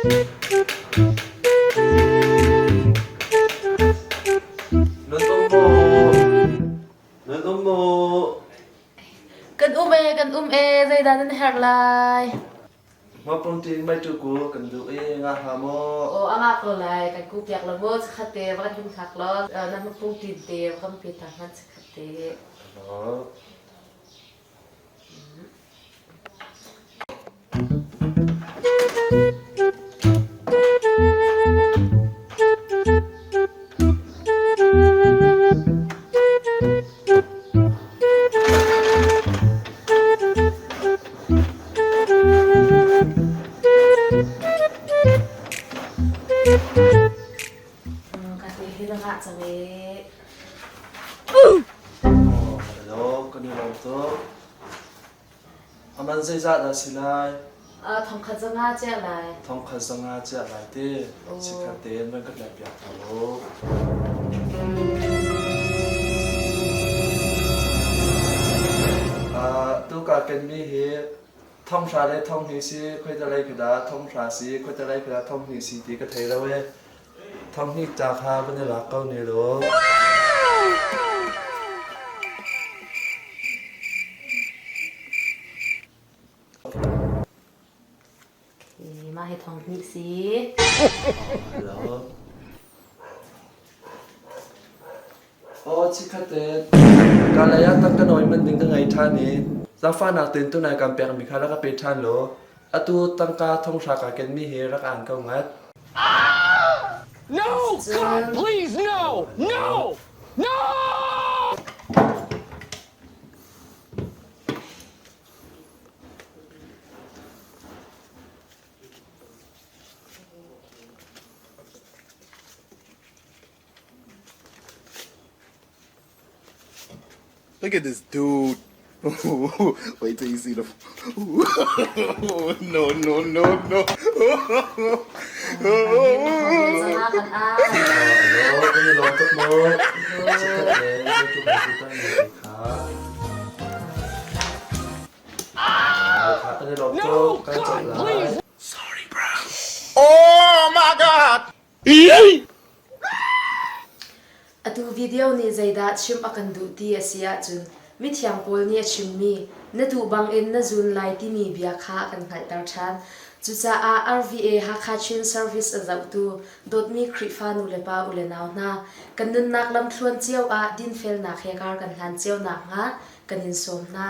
Nan um maw? Nan um maw? Kan um ee, kan um ee, zeidah nan herh lai? Hmapung ṭin mei tu ku kan duh i nga hlah maw? Aw, a ngah ko lai, kan ku piak lo maw chikkhat te va kan hung thlak law na hmapung ṭin te va kan pe ta hmanh chikkhat te. Hello. Ka te hi na ngah cang ee. Hello, kan i lawm tuk. Aman zeizah dah si lai? Thongkhat zanga ciah lai. Thongkhat zanga ciah lai te. Chikkhat tein van ka piak ta mu. Tu ka kenmi hi thonghra le thonghnih si khoitalei khi dah thonghra si khoitalei khi dah thonghnih si ti ka thei lo e. Thonghnih ta kha van i lak ko ne law. Mah hi thong hnih si. Hello. Aw chikkhat te kalay ah tangka nawi man ding ka ngei ṭhan i zaangfahnak tein tunai kan pekmi kha rak ka pe ṭhan law atu tangka thonghra kaa kenmi hi rak aan ko ngat. No! God, please, no! No! No! Look at this dude. Wait till you see the. no, no, no, no. Zanga kan ah. Hello, kan i lawm tuk mu. Chikkhat te zeitluk na tutan mi kha. Kan i lawm tuk. Kan cawk lai. Sorry, bro. Oh my God. Atu video nih zeidah chimh a kan duh ti a si ahcun mithiang Paul nih a chimmi na duh bangin na zun lai timi bia kha a kan hngalhter ṭhan. Cucaah RVA Hakha Chin Service a zohtu dawtmi Khrihfa nulepa ulenau hna, kan nunnak lamthluan cio ah dinfelnak he kar kan hlan cio nakhnga kan in sawm hna.